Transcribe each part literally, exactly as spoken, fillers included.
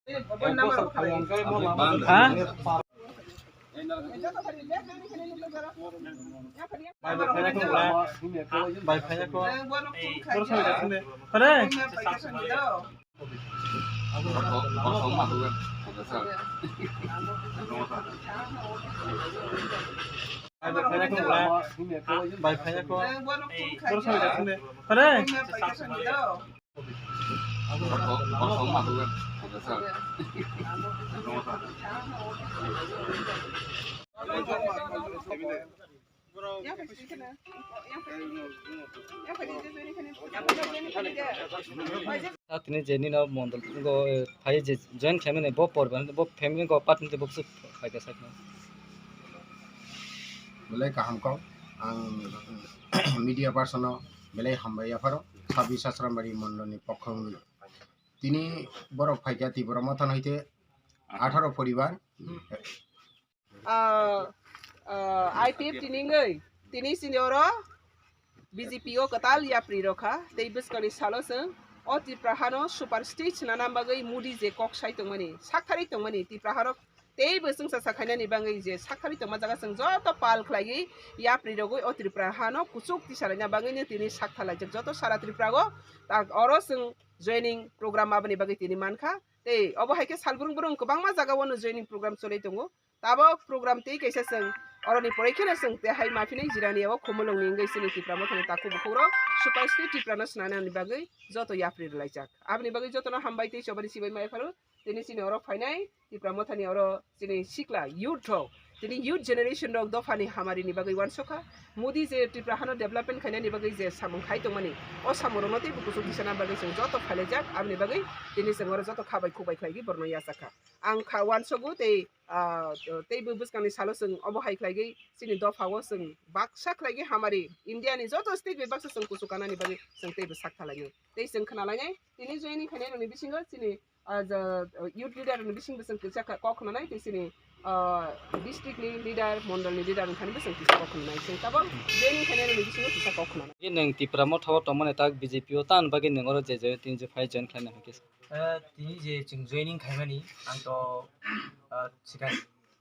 Ha? Are. Are. Tini je nino mondol go phai je join khaimani bo porban bo family go part ni boksu phaika sakno. Belai kaham kok ang media person no belai hambai yapharo sabis Sasrambari mondol ni pokhong tini borok phaikha Tipra Motha no haite atharo poribar. Ah, ah, I P F T ni wngwi tini sini oro B J P o kwtal yapri rokha tei bwskangni salo chwng o Tipra hano super state swnana bagwi Modi je kok sai tongmani, sakthari tongmani Tipra harok tei bo chwngsa sa khainani bagwi je sakthari tongma jaga chwng joto pal khlaiwi yapri rogwi o Tripura hano kuchuk tisalaina bagwino tini sakthalaijak joto sara Tripura o, tak oro chwng joining program aboni bagwi tini mankha. Tei obo hai khe salbrung brung kwbangma jaga o no joining program choli tongo. Tabok program tei kaisa chwng oroni poroi kheno chwng tei hai maphinai jirani abo Khumulwngni wngwi chini Tipra Mothani takhuk bukhukrok Super State Tripura no swnanani bagwi joto yapri rwlaijak. Aboni bagwi jotono hambai tei chobani chibai mai pharo tini chini oro phainai Tipra Mothani oro chini sikla youth rok, chini youth generation rok dophani hamarini bagwi uansukha. Modi je Tripura hano development khainani bagwi je samung khai tongmani, o samungrokno teibo kuchuk tisana bagwi chwng joto phailaijak. Aboni bagwi tini chwng oro joto kha bai khuk bai khlaigwi borokno yachakha. Ang kha uansugo tei, ah, teibo bwskangni salo chwng obo hai khlaigwi chini dophao chwng baksa khlaigwi hamari India ni joto state bai baksa chwng kuchuk kanani bagwi chwng teibo sak thalainai. Tei chwng khna lainai tini joining khainai rokni bisingo chini, ah, ja, youth leader rokni bisingo chwng kisa kha kok khna nai tei chini, ah, district ni leader, mondol ni leader wngkhani bo chwng kisa kok khna nai. Chwng tabok joining khainai rokni bisingo kisa kok khna nai. Nang Tipra Motha o tongmani tak B J P o tan bagwi nang oro je join, tini je phai join khlaina hwnkhe. Eh, tini je chwng joining khaimani, ang to, ah, sikha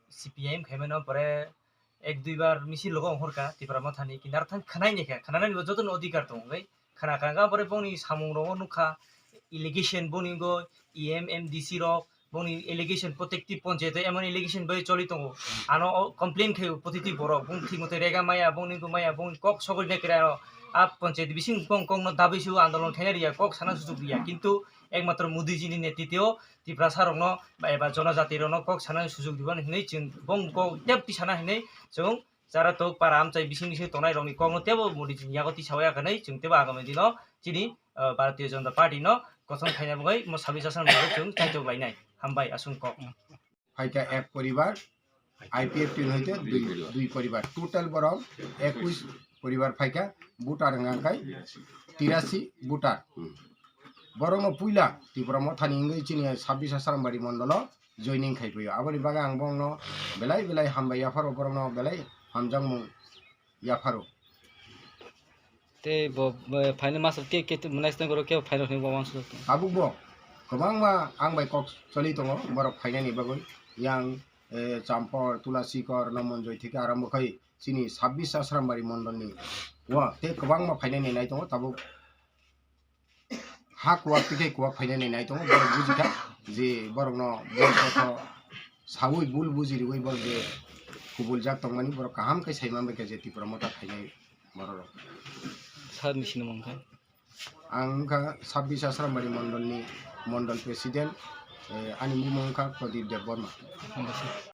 C P I M khaimano, pore ek dui bar misil logo ongkhorkha Tipra Mothani, kintu arthang khwnai ni khe, khwnanani bo jotono odhikar tongo, bai khwna kha, kha, pore bongni samung rogo nukha, allegation boni go E M, M D C rok, bongni allegation protective ponchayat emon allegation bai choli tongo, ano o complain khaio protective borok, bong thik mote rega maya, bongni go maya, bongni kok sogri na kira, a ponchayat bising kong kong no dabi su andolon khaina riya, kok sana sujuk riya, kintu ekmatro Modi ji ni netritwo Tiprasa rokno ba eba jonojati rokno kok sana sujuk diban hinwi chwng bong kok tep tisana hinwi chwng jara tok para amchai bising bising tongnai rokni kokno tebo Modi ji ni yago tisawi ya hinwi chwng tebo agami dino chini, ah, Bharatiya Janata Party no kosom khaina bagwi mo sabis Sasrambari chwng chaitok lainai. Hambai aswk kok. Phaikha ek poribar, I P F T ni hoite dui, dui poribar. Total borok ekush poribar phaikha, voter wngkha khe tirasi voter. Borokno puila Tipra Mothani wngwi chini sabis Sasrambari mondolo joining khai phaio. Aboni bagwi ang bongno belai belai hambai yapharo, borokno belai hamjakmung yapharo. Tei bo, bo phainai masa ke, ke, next time borok ke phainai hwnwi bo uansukha. Tabuk bo kwbangma ang bai kok choli tongo borok phainani bagwi. Yang, eh, Champor, Tulasikor, Nomonjoi theke arambo khai chini sabis Sasrambari mondolni o tei kwbangma phainani nai tongo tabuk. Ha kuwak tei kuwak phainani nai tongo, borok bujikha je borokno bol kotho saui bul buji riui borok je kubuljak tongmani borok kaham khe sai manbaikha je Tipra Motha phainai bororok. Sir ni sinimung khe? Ang wngkha sabis Sasrambari mondolni mondol president, eh, ani bumung wngkha Pradip Debbarma. Hambai sir.